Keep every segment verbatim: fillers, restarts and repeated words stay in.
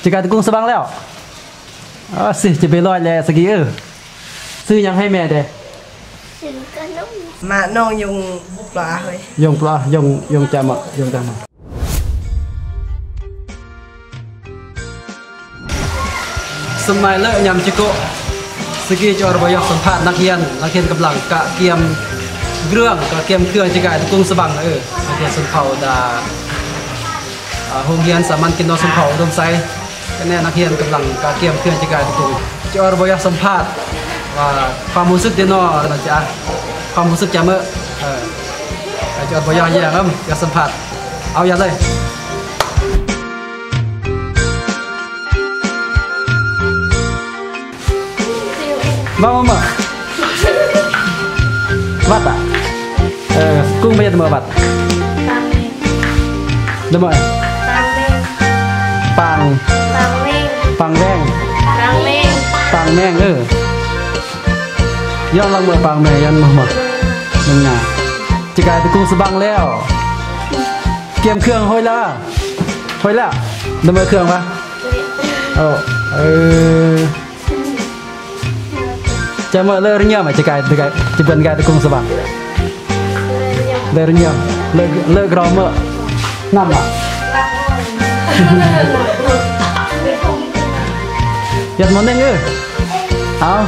Chi kai tu kung sabang leo. Ah, si, chi belo le sagi, eh. Si yang hai me de. Ma nong yung pla hoi. Yung pla, yung, yung chama, yung chama. Sân may lơ nhằm chi ko. Sagi chi or boyoh sân phat năk hian, năk hian kơblang kơ kiam grương, kơ kiam krương chi kai tu kung sabang, ơ. Năk hian sân phao đa, ơ, hông hian sa man kin no sân phao dôm sai. Kơ ne năk hian kơblang kơ kiam krương chi kai tu kung. Chi or boyoh sân phat. Wa, pha mô sük đe no, na cha. Pha mô sük cha mơ. Ơ. Ơ, chi or boyoh ye, ơ, ya sân phat. Ao ya lơi. Bang mama. Bata. Eh, kung baya dema bata. Dema. Pang. Pang weng. Pang weng. Pang weng, eh. Yang lang mơ pang weng, yang mơ mơ. Nengah. Chi kai tu kung sabang leo. Kiam krương hoi la. Hoi la. Dema krương ba. Ơ, ơ. Cha mơ lơ rơngiam, chi kai, chi kai, chi bơ̆n kai tu kung sabang. Lơ rơngiam, lơ, lơ grong mơ. Năm à? Yat mơ neng ư? Ao.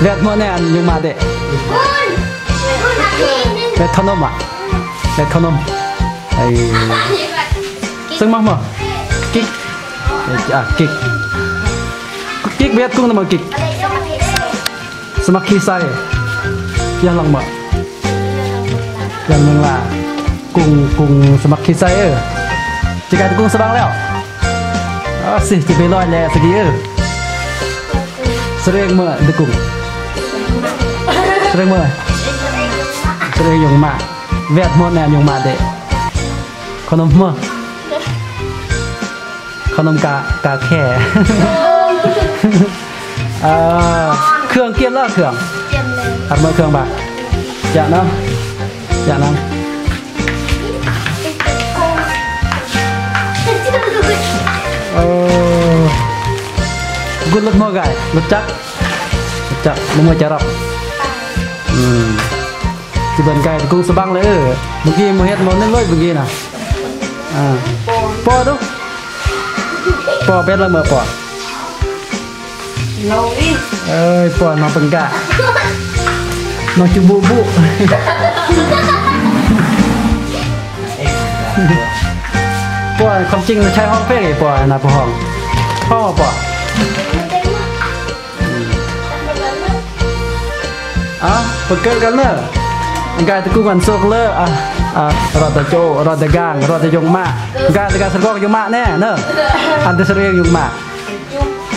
Yat mơ neng ăn nhung ma de. Yat thon nôm à? Yat thon nôm. Ai. Sưng mah mơ. Kik. Eh, ah, kik. Kik biat kung nama kik. Sơmăk khisai. Yah lang mă. Yang mengla. Kung, kung sơmăk khisai, eh. Chi kai tu kung sabang leo. Ah, si, chi belo le sagi, eh. Sering mă, de kung. Sering mă. Sering yung ma. Wet mă ne yung ma de. Khŏn nôm mă. Khŏn nôm ka, ka khe. Ơ, krương kiam la krương. Kiam le. Ar mơ krương ba. Cha năm. Cha năm. Ơ. Gul lut mơ gai, lut chăk. Lut chăk, mơ mơ charap. Hmm. Chi bơ̆n kai tu kung sabang le, ơ. Mă gi mă het mă ne loi mă gi na. À. Po du. Po bet la mă po. Ơi, po na pengga. Na chu bu bu. Po khŏm ching na chai hong pe po na po hong. Po po. À, pơkơl kal nơ. Gai tơ kung ăn sŏk lơ, à, à, rơđa chŏ, rơđa gang, rơđa yung ma. Gai tơ gai sơrgok yung ma ne, nơ. Ăn tơ sering yung ma.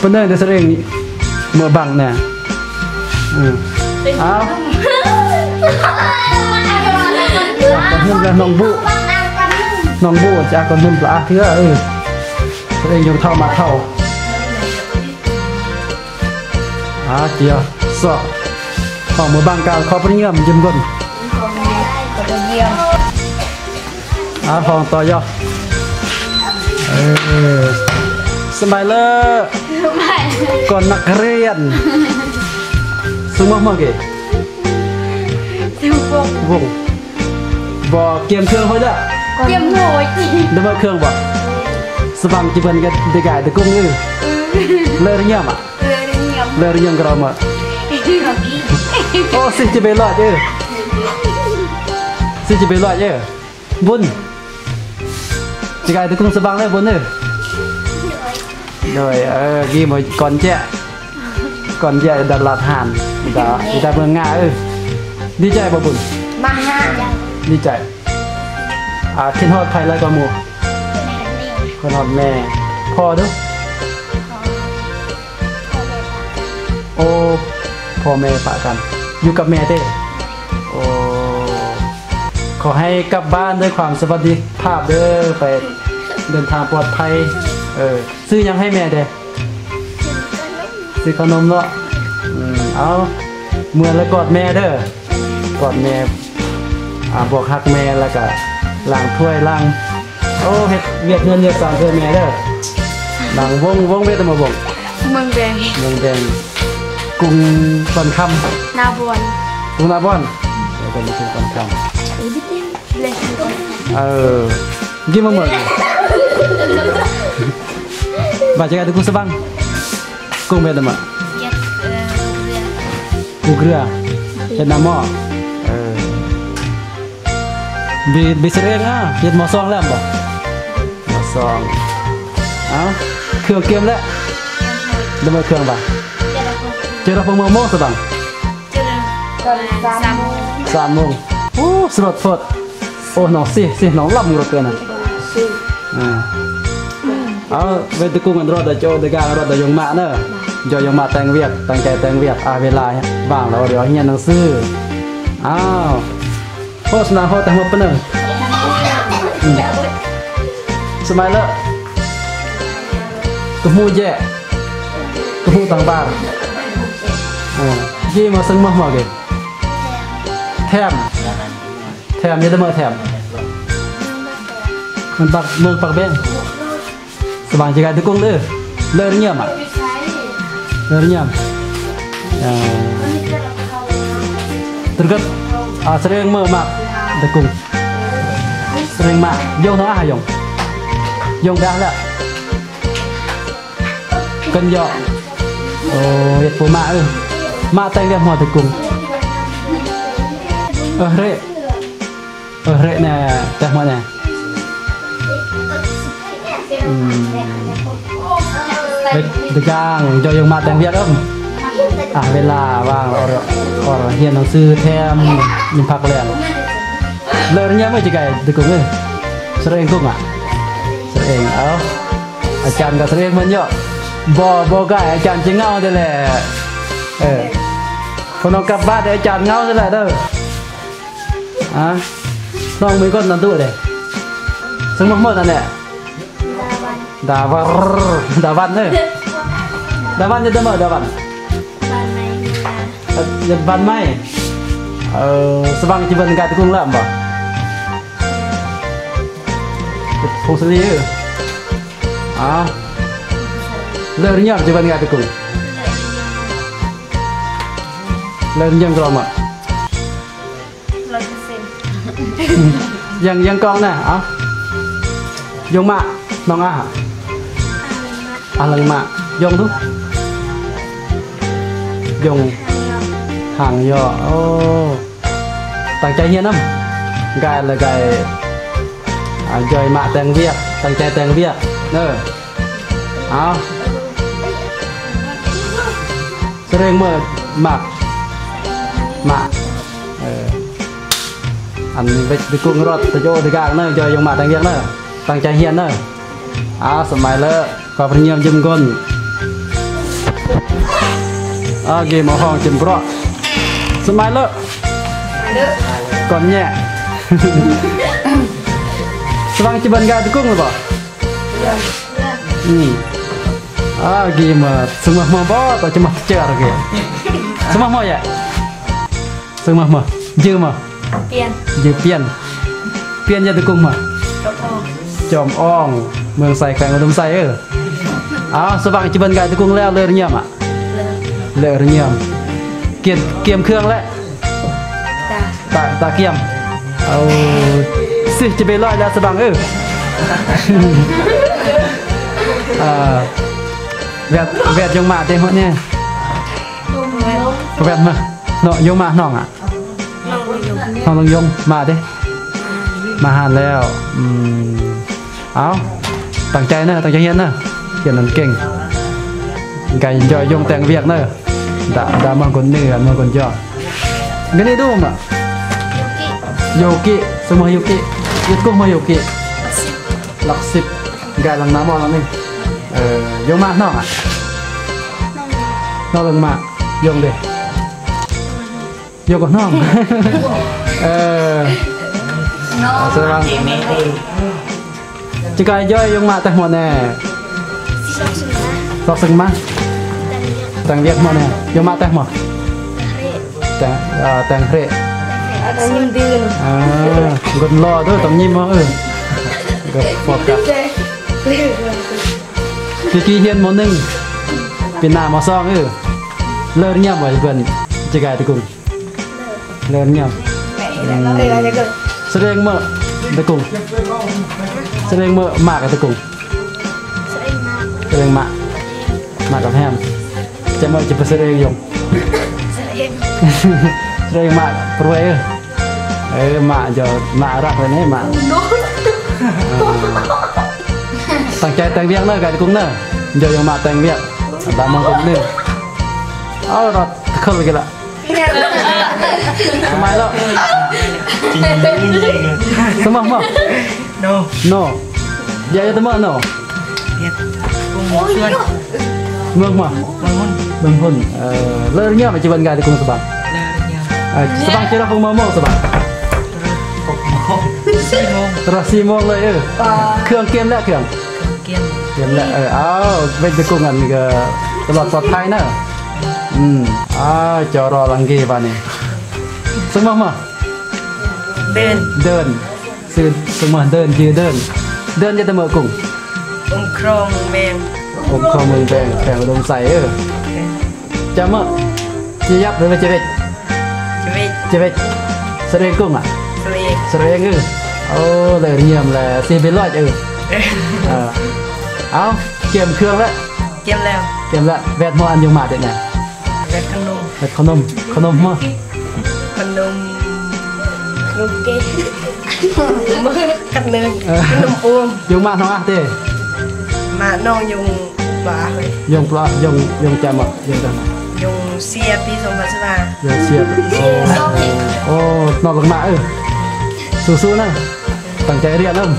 Pơnơ̆ng tơ sering mơbang ne. Ừ. À. Kon hnum la nong bu. Nong bu, cha kon hnum la, à, thưa, ừ. Sering yung thau ma thau. À, chia. Sŏk. Hong mơbang kal kho pơnhiam jơm gon. À, hong to yo. Ơ. Sân may lơ. Kon năk rian. Sung mah mah ge. Sung mah. Vung. Bơ kiam krương hoi da. Kiam hoi. Dơm krương bơ. Sơbang chi bơ̆n ge dơgai dơkung ư. Lơ rơngiam à? Lơ rơngiam. Lơ rơngiam kơ rơma. Ô, si chi bê loi ư. Si chi bê loi ư. Bun. Chi gai dơkung sơbang lơ bun ư. Rồi, ơ, ghi mă kon che. Kon che đa lăt han. Đa, đa mơnga ư. Đi che bơ bun. Mă ha. Đi che. À, khin hot phai lai kơ mu. Khin hot me. Pho du. Ô, pho me pă kan. Yu kăp me te. Ô. ขอให้กลับบ้านด้วยความสวัสดิภาพเด้อ ไปเดินทางปลอดภัย เออ ซื้อหยังให้แม่เด้ ซื้อขนมเนาะ อืม เอา เมือแล้วกอดแม่เด้อ กอดแม่ อ่า บอกฮักแม่ แล้วก็ล้างถ้วยล้าง โอ้ เฮ็ดเวียกเฮือนเวียกซานช่วยแม่เด้อ Nang Wong, Wong, bede mo Wong? Mung Beng. Mung Beng. Kung Pan Kham? Nabon. Kung Nabon? Bede mo Kung Pan Kham? Blessing. Oh. Gimana mo? Baca ka tu Kung Sabang? Kung bede mo? Yep, eh, Ugra. Ugra. Bede mo? Eh. Bi-, bi sering, ah, yet mosong lam, bah. Mosong. Ah? Kung kem le? Deme kung, bah. Cara pemamo sedang. Samung. Samung. Uh, serot fot. Oh, nong sih, sih, nong lam ngurut kena. Sih. Nah. Au, wei dukung ngan rot da jo, dega ngan rot da jong ma na. Jo jong ma teng wiak, teng cai teng wiak. Ah, wela, bang la ori, oh, hian nang su. Au. Ho sna ho tah mo penang. Hmm. Semai le. Kemu je. Kemu tang bar. Hmm. Ji ma seng mah ma ge. Them. Them, ya dema them. Mentak, mentak beng. Sebang jaga dukung le. Le rnyam, ah. Le rnyam. Ya. Terget, ah, sering me mak dukung. Sering mak. Yong no ah yong. Yong dah le. Ken yo. Oh, yet pu mak, eh. Mak teng dia mo dukung. Eh, re. Eh, re ne, teh mo ne. Hmm. Baik, degang, jo yong mak teng wiak em. Ah, bela, bang, or, or, hian nang su them, nyimpak leng. Le rnyam me jaga dukung, eh. Sering kung, ah. Sering, oh. Acan ka sering men yo. Bo, bo ka, acan ci ngau de le. Eh. Kono ka ba de acan ngau de le, do. Ah. Nong mi kon nandu de. Seng mah mo tane. Dawan. Dawan, eh. Dawan ya dema, dawan. Ban mai. Eh, ya ban mai. Eh, sebang ci ban ga dukung lam, bah. Kung seli, eh. Ah. Le rnyam ci ban ga dukung. Le rnyam ke lama. Yang, yang kong na, ah. Yong ma, nong ah. Aleng ma. Yong tu. Yong. Hang yo. Oh. Tang cai hian em. Gai le gai. Ah, joi ma teng wiak, tang cai teng wiak. Ne. Ah. Sering me mak. Mak. Eh. An wei dukung rot, ta jo degang ne, joi yong ma teng wiak ne. Tang cai hian ne. Ah, semai le. Ka pernyam jem gon. Agi mohong jem bro. Semai le. Kon nye. Sebang ci ban ga dukung le, bah? Hmm. Agi ma, seng mah mo, bah, ta cuma cer ge. Seng mah mo ya? Seng mah mo. Je mo. Pian. Je pian. Pian ya dukung ma. Jom ong. Jom ong. Meng sai kang dum sai, eh. Ah, sebang ci ban ga dukung le, le rnyam, ah. Le rnyam. Kiam, kiam keng le. Ta. Ta, ta kiam. Oh. Sih ci be loi le sebang, eh. Ah. Wet, wet yong ma de mo ne. Wet ma. No, yong ma nong ah. Nong yong ma de. Ma han leo. Hmm. Au. Tang cai ne, tang cai hian ne. Hian nan keng. Gai joi yong teng wiak ne. Da, da mah gon ne, mah gon jo. Gani du ma. Yoki. Seng mah Yoki. Yet ko mah Yoki. Laksip. Gai lang nama lang ni. Eh, yong ma nong ah. Nong lang ma. Yong de. Yong ko nong. Eh. Nong. Ci kai joi yong ma teh mo ne. Sok seng ma. Teng wiak mo ne. Yong ma teh mo. Teng, ah, teng re. Ah, gon lo tu tong nyim mo, eh. Gon foka. Kiki hiên mao ning. Pina mao song, ư. Lơ rơñam wai bơ̆n. Chi gai tơ kung. Lơ rơñam. Sering mă tơ kung. Sering mă ma kơ tơ kung. Sering mă. Ma kơ hem. Chăm mă chi pơsering yong. Sering mă pruai, ư. Ơ, mă jong, mă răk lei ne, mă. Tang chai teng wiek nơ, gai tơ kung nơ. Jong yong mă teng wiek. Ba mong kung nơ. Ơ, rot, khăl gila. Smile lo. Sơmah mă? No. No. Jaya tơmă no. Yep. Kung Suan. Mơng mă? Mơng Hun. Mơng Hun. Ơ, lơ rơñam chi bơ̆n gai tơ kung sơbang. Lơ rơñam. Ơ, sơbang chi rơh pung mong sơbang. Rơh si mong. Rơh si mong lei, ư. Khương kem lĕ khương. Khương kem. Kem lĕ, ơ, ao, wet tơ kung ăn gơ̆ tơlot pơthai nơ. Hmm. A, choro lăng ge ba ne. Sơmah mă? Đơn. Đơn. Sư, sơmah đơn, jư đơn. Đơn jơ tơmă kung. Ung Krong Meng. Ung Krong Meng Beng, Beng Dong Sai, ơ. Chăm mă. Chi yap, wet, wet. Chi wet. Chi wet. Sering kung a? Sering. Sering, ư. Ô, lơ rơñam lĕ, sư bi loi, ư. Ơ. Ao, kem khương lĕ. Kem lĕ. Kem lĕ. Wet mă ăn yong mă dêh ne. Wet kơnum. Wet kơnum. Kơnum mă? Kơnum. Kơnum ke. Kơnum. Kơnum um. Yong mă nong ah te? Mă nong yong pla. Yong pla, yong, yong chăm mă, yong chăm mă. Yong sia pi song pha swa. Yong sia. Ô, nong lăng mă, ư. Su su nơ. Tang chai rian ăm.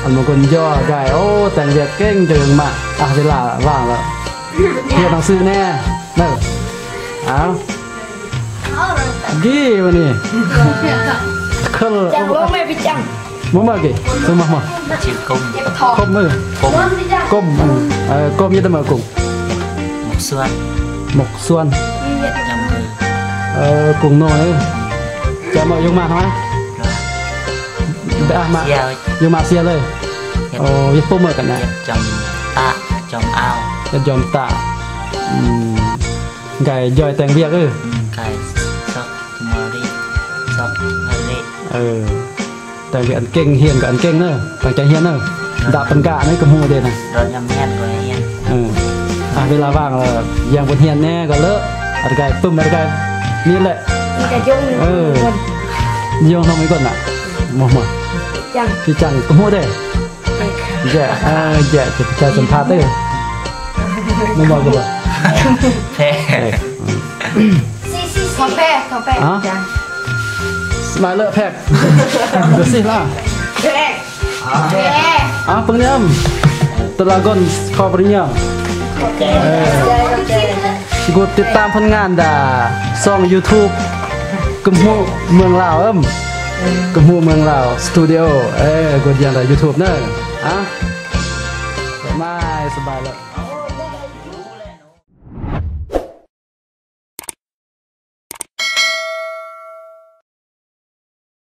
Ăn mong kung jua gai. Ô, teng wiek keng jong yong mă. A, wela wang lơ. Hiên nong sư ne. Nơ. A. Gi mă ne. Khăl. Chang, mong mă bi chang. Mong mă gi. Sơmah mă? Chi Kom. Kom, ư. Kom. Kom, ư. Ơ, Kom jơ tơmă kung. Mok Suan. Mok Suan. Chăm mă. Ơ, kung no, ư. Chăm mă yong mă hả? Rơh. Ba mă. Sia. Yong mă sia lei. Yep. Ô, yep pơm mă kơna. Yep, chăm ta, chăm ao. Yep, chăm ta. Hmm. Gai joi teng wiek, ư. Hmm, gai sŏk mari, sŏk mari. Ơ. Teng wiek ăn keng, hiên gơ̆ ăn keng nơ. Tang chai hiên nơ. Đa pơn gơ̆ nơ, kơmu dêh nơ. Rơñam hiên gơ̆ hiên. Ơ. A, wela wang lơ, yang pun hiên ne, gơ̆ lơ. Ăt gai pơm, ăt gai. Ni lĕ. Ơ. Yong nong mi kon nă. Mă, mă. Chang. Chi chang, kơmu dêh. Jek, a, jek, jek, jek sơmphat ư. Mă, mă, mă. Pek. Thò pek, thò pek. Hả? Jek. Smai lơ pek. Bersih lah. Pek. Pek. A, pơngniam. Tơlagon kho pơngniam. Oke. Ơ. Oke, oke. Gua ติดตาม phần ngăn đa song YouTube Kơmhŭ Mơng Lao, ơm. Kơmhŭ Mơng Lao Studio. Ơ, gua yang đa YouTube nơ. A? Mai sơbai lơ.